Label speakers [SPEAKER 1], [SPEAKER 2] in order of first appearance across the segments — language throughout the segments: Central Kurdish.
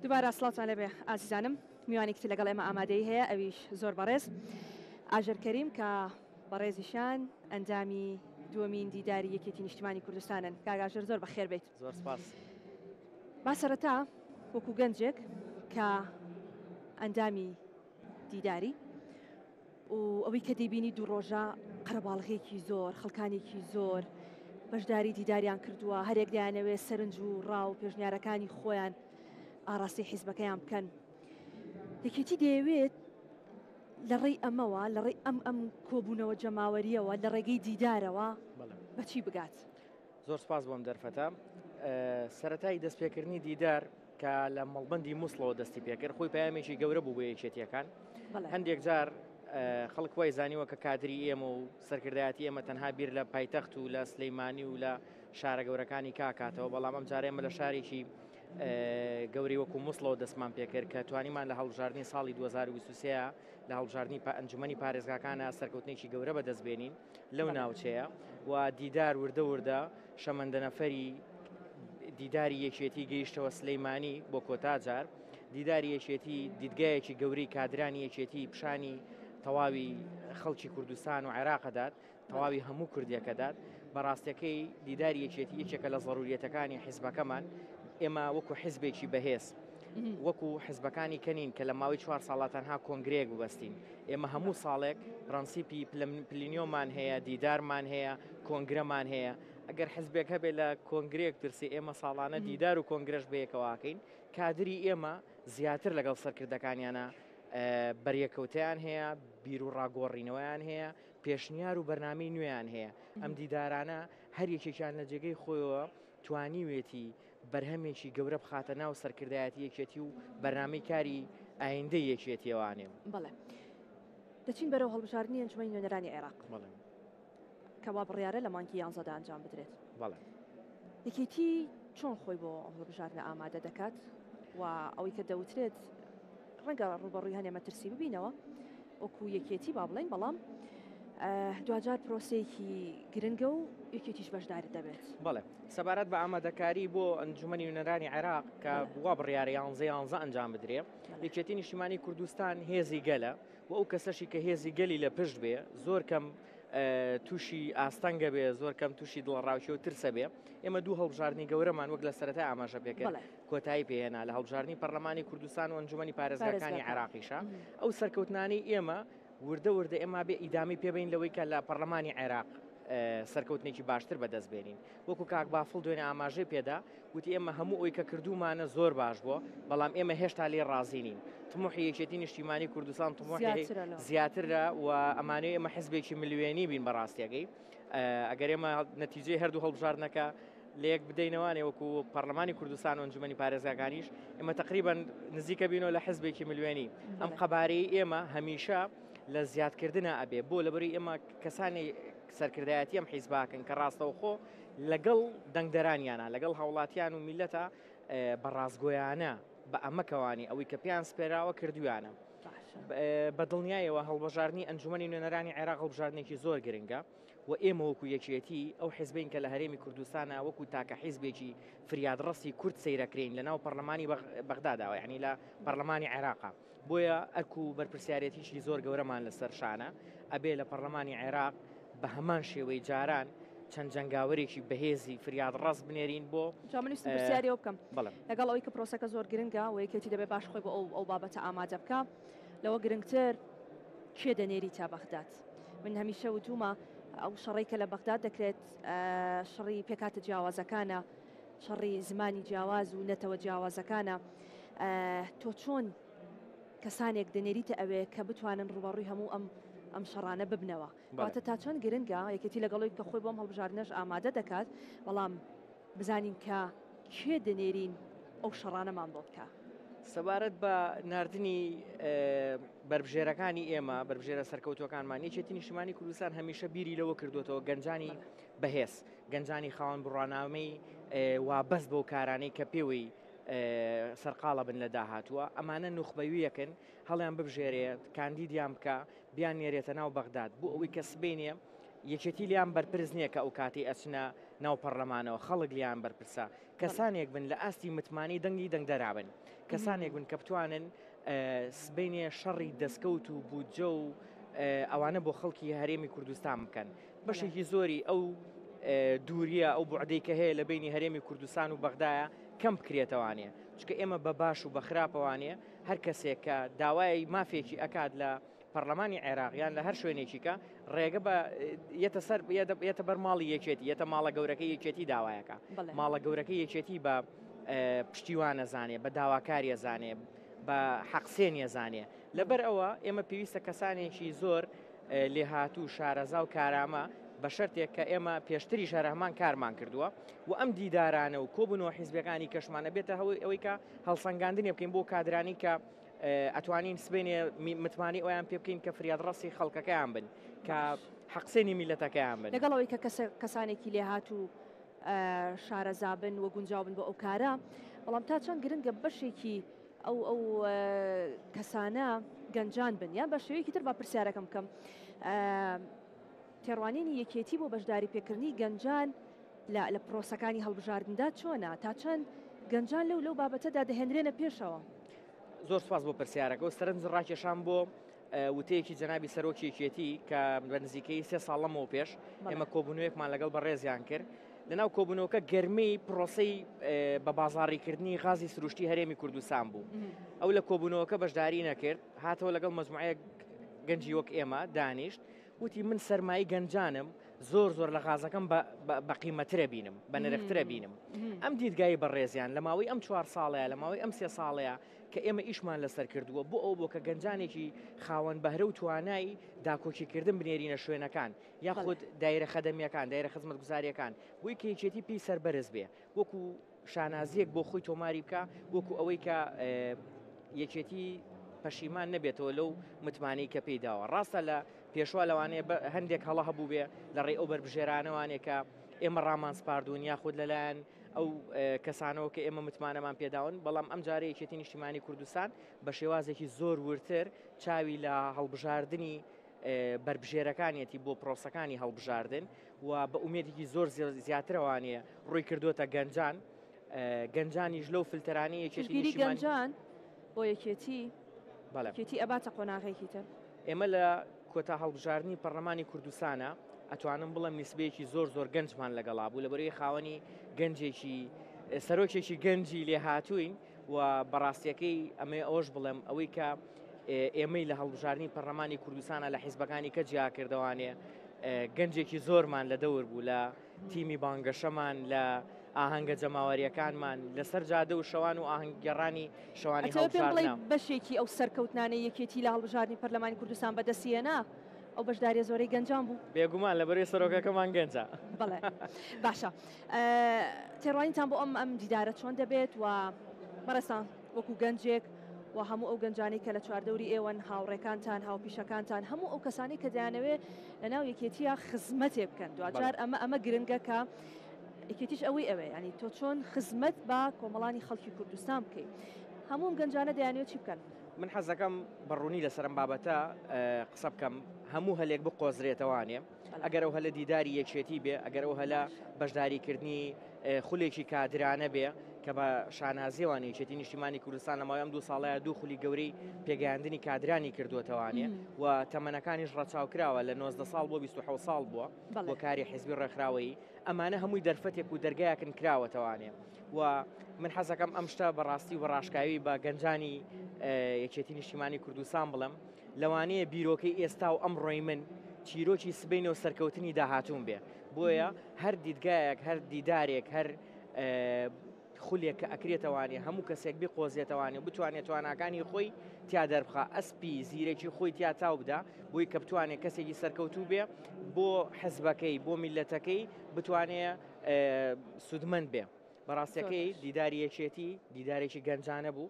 [SPEAKER 1] دوبارە سڵاوتان لێبێ ئازیزانم میوانێکی تر لەگەڵ ئێمە ئامادەی هەیە ئەویش زۆر بەڕێز ئاژەر کەریم کە بەڕێزیشان ئەندامی دووەمین دیداری یەکێتی نیشتیمانی کوردستانن کاک ئاژەر زۆر بەخێر بیت
[SPEAKER 2] زۆر سپاس.
[SPEAKER 1] با سەرەتا وەکو گەنجێک کە ئەندامی دیداری و ئەوەی کە دەیبینی دوو ڕۆژە قەرەباڵغێکی زۆر، خەڵکانێکی زۆر بەشداری دیداریان کردووە، هەرێک دەیانەوێت سەرنج و ڕا و پێشنیارەکانی خۆیان ئاڕاستەی حیزبەکەیان بکەن. یەکێتی دەیەوێت لە ڕێی ئەمەوە، لە ڕێی ئەم ئەم کۆبوونەوە جەماوەرییەوە، لە ڕێگەی دیدارەوە بە چی بگات؟
[SPEAKER 2] زۆر سپاس بۆ ئەم دەرفەتە. سەرەتای دەستپێکردنی دیدار کە لە مەڵبەندی موسڵەوە دەستی پێکرد خۆی پەیامێکی گەورە بوو بۆ یەکێتیەکان. هەندێک جار خەڵک وای زانیوە کە کادری ئێمە و سەرکردایەتی ئێمە تەنها بیر لە پایتەخت و لە سلەیمانی و لە شارە گەورەکانی کاکاتەوە، بەڵام ئەم جارە ئێمە لە شارێکی گەورەی وەکو موسڵەوە دەستمان پێکرد کە توانیمان لە هەڵبژاردنی ساڵی 2023 لە هەڵبژاردنی ئەنجومەنی پارێزگاکانە سەرکەوتنێکی گەورە بەدەست بێنین. لەو ناوچەیە و دیدار وردە وردە شەمەندەنەفەری دیداری یەکێتی گەیشتەوە سلەیمانی بۆ کۆتا جار دیداری یەکێتی دیدگایەکی گەورەی کادرانی یەکێتی پیشانی تەواوی خەڵکی کوردستان و عێراقەدات تەواوی هەموو کوردیەکەدات بەڕاستەکەی دیداری یەکێتی یەکێکە لە زەروریەتەکانی حیزبەکەمان ئێمە وەکو حیزبێکی بەهێز وەکو حزبەکانی کە نین کە لە ماوەی چوار ساڵا تەنها کۆنگرەیەک ببەستین، ئێمە هەموو ساڵێک پرەنسیپی پلینیۆمان هەیە، دیدارمان هەیە، کۆنگرەمان هەیە، ئەگەر حزبێک هەبێت لە کۆنگرەیەک ترسێ ئێمە ساڵانە دیدار و کۆنگرەش بەیەکەوە ئەکەین، کادری ئێمە زیاتر لەگەڵ سەرکردەکانیانە بەریەکەوتەیان هەیە، بیروڕاگۆڕینەوەیان هەیە، پێشنیار و بەرنامەی نوێیان هەیە، ئەم دیدارانە هەر یەکێکیان لە جێگەی خۆیەوە توانیوێتی بەرهەمێکی گەورە بخاتە ناو سەرکردایەتی یەکێتی و بەرنامەی کاری ئایندەی یەکێتیەوانێ.
[SPEAKER 1] بەڵێ دەچین بەرەو هەڵبژاردنی ئەنجومەنی نوێنەرانی عێراق.
[SPEAKER 2] بەڵێ.
[SPEAKER 1] کە وا بڕیارە لە مانگی یانزەدا ئەنجام بدرێت.
[SPEAKER 2] بەڵێ.
[SPEAKER 1] یەکێتی چۆن خۆی بۆ ئەم هەڵبژاردنە ئامادە دەکات و ئەوەی کە دەوترێت ڕەنگە ڕووبەڕووی هەنێ مەترسی ببینەوە وەکو یەکێتی با بڵێین بەڵام دواجار پرۆسەیەکی گرنگە و یەکێتیش بەشداری دەبێت.
[SPEAKER 2] بەڵێ سەبارەت بە ئامادەکاری بۆ ئەنجومەنی نوێنەرانی عێراق کە وا بڕیارە یانزە یانزە ئەنجام بدرێ یەکێتی نیشتیمانی کوردستان هێزی گەلە و ئەو کەسەشی کە هێزی گەلی لە پشت بێ زۆر کەم تووشی ئاستەنگە بێ زۆر کەم تووشی دڵەڕاوکێ و ترسە بێ ئێمە دوو هەڵبژاردنی گەورەمان وەک لە سەرەتای ئاماژە پێکرد کۆتایی پێهێنا لە هەڵبژاردنی پەرلەمانی کوردستان و ئەنجومەنی پارێزگاکانی عێراقیشە ئەو سەرکەوتنانەی ئێمە وردە وردە ئێمە بێ ئیدامی پێبین لەوەی کە لە پەرلەمانی عێراق سەرکەوتنێکی باشتر بەدەست بێنین وەکو کاک بافڵ دوێنێ ئاماژەی پێدا وتی ئێمە هەموو ئەوی کە کردومانە زۆر باش بووە بەڵام ئێمە هێشتا لێ ڕازی نین تموحی یەکێتی نیشتیمانی کوردستان تموحی زیاترە و ئەمانەی ئێمە حزبێکی ملیۆنی بین بەڕاستیەکەی ئەگەر ئێمە نەتیجەی هەردوو هەڵبژاردنەکە لەیەک بدەینەوانێ وەکو پەرلەمانی کوردستان و ئەنجومەنی پارێزگاکانیش ئێمە تقریبا نزیکە بینەوە لە حزبێکی ملیۆنی ئەم قەبارەی ئێمە هەمیشە لە زیادکردنا ئەبێ بۆ لەبەری ئێمە کەسانی سەرکردایەتی ئەم حیزباکەن کە ڕاستەوخۆ لەگەڵ دەنگدەرانیانە لەگەڵ هاوڵاتیان و میلەتە بە ڕاستگۆیانە بە ئەمەکەوانی ئەوەی کە پێیان سپێراوە کردویانە بە دڵنیایەوە هەڵبژاردنی ئەنجومەنی نوێنەرانی عێراق هەڵبژاردنێکی زۆر گرنگە و ئێمە وەکو یەکێتی ئەو حزبین کە لە هەرێمی کوردستانە وەکو تاکە حیزبێکی فریادڕەسی کورد سەیرەکرین لە ناو پەرلەمانی بەغداداوە یعنی لە پەرلەمانی عێراقا بۆیە ئەرک و بەرپرسیارێتیشی زۆر گەورەمان لەسەر شانە ئەبێ لە پەرلەمانی عێراق بە هەمان شێوەی جاران چەند جەنگاوەرێکی بەهێزی فریادڕەس بنێرین بۆ
[SPEAKER 1] جا من ویستم پرسیاری ئەوە بکەم بەڵێ لەگەڵ ئەوەی کە پرۆسەکە زۆر گرنگە و یەکێتی دەبێت باش خۆی بۆ ئەو ئەو بابەتە ئامادە بکا لەوە گرنگتر کێ دەنێری تا بەغداد من هەمیشە وتومە ئەو شەڕەی کە لە بەغداد دەکرێت شەڕی پێکهاتە جیاوازەکانە شەڕی زمانی جیاواز و نەتەوە جیاوازەکانە تۆ چۆن کەسانێک دەنێریتە ئەوێ کە بتوانن ڕووبەڕووی هەموو ئەم ئەم شەڕانە ببنەوە واتە تا چەند گرنگە یەکێتی لەگەڵی کە خۆی بۆم هەڵبژاردنەش ئامادە دەکات بەڵام بزانین کە کێ دەنێرین ئەو شەڕانەمان بۆ بکە.
[SPEAKER 2] سەبارەت بە ناردنی بەربژێرەکانی ئێمە بەربژێرە سەرکەوتوەکانمان یەکێتی نیشتمانی کوردستان هەمیشە بیری لەوە کردوێتەوە گەنجانی بەهێز گەنجانی خاوەن بڕوانامەی وابەست بەو کارانەی کە پێوەی سەرقاڵە بن لە داهاتووە ئەمانە نوخبەویەکن هەڵیان ببژێرێت کاندیدیان بکە بیان نێرێتە ناو بەغداد بۆ ئەوەی کە سبینێ یەکێتی لیان بەرپرس نییە کە ئەو کاتی ئەچنە ناو پەڕلەمانەوە، خەڵک لێیان بەرپرسە، کەسانێک بن لە ئاستی متمانەی دەنگی دەنگدەرا بن، کەسانێک بن کە بتوانن سبەینێ شەڕی دەستکەوت و بودجە و ئەوانە بۆ خەڵکی هەرێمی کوردستان بکەن. بەشێکی زۆری ئەو دووریە ئەو بوعدەی کە هەیە لە بینی هەرێمی کوردستان و بەغدایە کەم بکرێتەوانێ، چونکە ئێمە بە باش و بە خراپەوانێ هەر کەسێک کە داوای مافێکی ئەکات لە پەرلەمانی عێراق یان لە هەر شوێنێکی کە ڕێگە بە یەتە سەر یەتە بەر ماڵی یەکێتی یەتە ماڵە گەورەکەی یەکێتی داوایەکە ماڵە گەورەکەی یەکێتی بە پشتیوانە زانێ بە داواکاریە زانێ بە حەقسێنیە زانێ لەبەر ئەوە ئێمە پێویستە کەسانێکی زۆر لێهاتوو شارەزا و کارامە بە شەرتێک کە ئێمە پێشتری شەرەهمان کارمان کردووە و ئەم دیدارانە و کۆبوونەوە حیزبەکانی کەشمانە بێتە هەوەی ئەوەی کە هەڵسەنگاندنی بکەین بۆ کادرانی کە ئەتوانین سبەینێ متمانەی ئەویان پێ بکەین کە فریادڕەسی خەڵکەکەیان بن کە حەقسێنی میلەتەکەیان بن.
[SPEAKER 1] لەگەڵ ئەوەی کە کەسانێکی لێهاتوو شارەزا بن و گونجاو بن بۆ ئەو کارە، بەڵام تا چەند گرنگە بەشێکی ئەو ئەو کەسانە گەنجان بن یان بە شێوەیەکی تر با پرسیارەکەم بکەم تێڕوانینی یەکێتی بۆ بەشداری پێکردنی گەنجان لە لە پرۆسەکانی هەڵبژاردندا چۆنە؟ تا چەند گەنجان لەو لەو بابەتەدا دەهێنرێنە پێشەوە؟
[SPEAKER 2] زۆر سپاس بۆ پرسیارەکە و سەرنج ڕاکێشان بۆ وتەیەکی جەنابی سەرۆکی یەکێتی کە بە نزیکەی سێ ساڵ لەمەوە پێش ئێمە کۆبوونەوەیەکمان لەگەڵ بەڕێزیان کرد لەناو کۆبوونەوەکە گەرمی پرۆسەی بە بازاڕیکردنی غازی سروشتی هەرێمی کوردستان بوو ئەو لە کۆبوونەوەکە بەشداری نەکرد هاتەوە لەگەڵ مەجموعەیەک گەنجی وەک ئێمە دانیشت وتی من سەرمایەی گەنجانم زۆر زۆر لە غازەکەم بە قیمەترە بینم بە نرخترە بینم ئەم دیدگای بەڕێزیان لە ماوەی ئەم چوار ساڵەیە لە ماوەی ئەم سێ ساڵەیە کە ئێمە ئیشمان لەسەر کردووە بۆ ئەو بۆ کە گەنجانێکی خاوەن بەهرە و توانای داکۆکیکردن بنێرینە شوێنەکان یاخود دایرە خەدەمیەکان دایرە خزمەتگوزاریەکان بۆی کە یەکێتی پێی سەربەرز بێ وەکو شانازیەک بۆ خۆی تۆماری بکە وەکو ئەوەی کە یەکێتی پەشیمان نەبێتەوە لەو متمانەی کە پێی داوە ڕاستە لە پێشوا لەوانەیە هەندێک هەڵە هەبوو بێ لە ڕێی ئەو بەربژێرانەوانێ کە ئێمە ڕامان سپاردوون یاخود لەلایەن ئەو کەسانەوە کە ئێمە متمانەمان پێداون بەڵام ئەم جارە یەکێتی نیشتیمانی کوردستان بە شێوازێکی زۆر ورتر چاوی لە هەڵبژاردننی بەربژێرەکانیەتی بۆ پرۆسەکانی هەڵبژاردن و بە ئومێدێکی زۆر زیاترەوانێ ڕووی کردوتە گەنجان گەنجانیش لەو فلتەرانی یەکێتی
[SPEAKER 1] گەنجان بۆ یەکێتی یەکێتی ئەباتە قۆناغێکی تر.
[SPEAKER 2] ئێمە لە کۆتا هەڵبژاردنی پەرلەمانی کوردستانە ئەتوانم بڵێم نیسبەیەکی زۆر زۆر گەنجمان لەگەڵا بوو لەبەرەوەی خاوەنی گەنجێکی سەرۆکێکی گەنجی لێهاتووین و بەڕاستیەکەی ئەمەی ئەوەش بڵێم ئەوەی کە ئێمەی لە هەڵبژاردنی پەرلەمانی کوردستانە لە حیزبەکانی کە جیاکردەوانێ گەنجێکی زۆرمان لە دەور بوو لە تیمی بانگەشەمان لە ئاهەنگە جەماوەریەکانمان لەسەر جادە و شەوان و ئاهەنگگێڕانی شەوانی
[SPEAKER 1] ئەتەوێ پێم بڵێی
[SPEAKER 2] هەڵبژاردنە.
[SPEAKER 1] بەشێکی ئەو سەرکەوتنانەی یەکێتی لە هەڵبژاردنی پەرلەمانی کوردستان بەدەستی هێنا ئەو بەشداریە زۆرەی گەنجان بوو؟
[SPEAKER 2] بێگومان لەبەرەی سەرۆکەکەمان گەنجە.
[SPEAKER 1] بەڵێ باشە تێڕوانینتان بۆ ئەم ئەم دیدارە چۆن دەبێت و بەڕێزتان وەکو گەنجێک و هەموو ئەو گەنجانەی کە لە چواردەوری ئێوەن، هاوڕێکانتان، هاوپیشەکانتان، هەموو ئەو کەسانەی کە دەیانەوێ لەناو یەکێتییا خزمەتێ بکەن، دواجار ئەمە ئەمە گرنگە کە یەکێتیش ئەوەی ئەوێ، یانی تۆ چۆن خزمەت بە کۆمەڵانی خەڵکی کوردستان بکەی. هەموو ئەم گەنجانە دەیانەوێ چی بکەن؟
[SPEAKER 2] من حەزەکەم بە ڕوونی لەسەر ئەم بابەتە قسە بکەم، هەموو هەلێک بقۆزرێتەوانێ، ئەگەر ئەو هەلە دیداری یەکێتی بێ، ئەگەر ئەو هەلە بەشداریکردنی خولێکی کادرانە بێ کە بە شانازیەوە یەکێتی نیشتیمانی کوردستان لە ماوەی ئەم دوو ساڵەیە دوو خولی گەورەی پێگەیاندنی کادرانی کردووەتەوانێ و تەمەنەکانیش ڕەچاو کراوە لە 19 ساڵ بۆ 27 ساڵ بووە بۆ کاری حیزبی ڕێکخراوەیی ئەمانە هەمووی دەرفەتێک و دەرگایەکن کراوەتەوانێ و من حەزەکەم ئەم شتە بەڕاستی و بە ڕاشکاوی بە گەنجانی یەکێتی نیشتیمانی کوردستان بڵێم لەوانەیە بیرۆکەی ئێستا و ئەمڕۆی من چیرۆکی سبەینێ و سەرکەوتنی داهاتووم بێ بۆیە هەر دیدگایەک هەر دیدارێک هەر خولێک کە ئەکرێتەوانێ هەموو کەسێک بیقۆزێتەوانێ و بتوانێت تواناکانی خۆی تیا دەربخا ئەسپی زیرەکی خۆی تیا تاو بدا بۆی کە بتوانێت کەسێکی سەرکەوتوو بێ بۆ حزبەکەی بۆ میلەتەکەی بتوانێ سوودمەند بێ. بەڕاستەکەی دیداری یەکێتی دیدارێکی گەنجانە بوو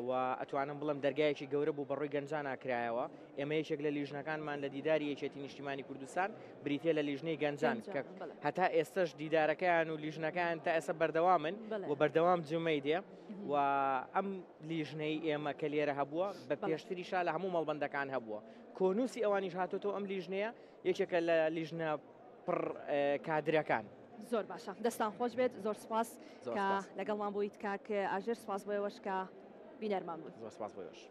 [SPEAKER 2] و ئەتوانم بڵم دەرگایەکی گەورە بوو بەڕووی گەنجانا کرایەوە ئێمە یەکێک لە لیژنەکانمان لە دیداری یەکێتی نیشتیمانی کوردستان بریتە لە لیژنەی گەنجان کە هەتا ئێستش دیدارەکەیان و لیژنەکان تا ئێستا بەردەوامن و بەردەوام جمەی دێ و ئەم لیژنەی ئێمە کە لێرە هەبووە بە پێشتریشا لە هەموو مەڵبندەکان هەبووە کۆنووسی ئەوانیش هاتۆتەوە ئەم لیژنەیە یەکێکە لە لیژنە پڕ کادرەکان.
[SPEAKER 1] زۆر باشە دەستان خۆش بێت زۆر سپاس کە لەگەڵمان بوویت کاک ئاژێر سپاس بۆ ئێوەش کە بینەرمان بوون.
[SPEAKER 2] زۆر سپاس بۆ ئێوەش.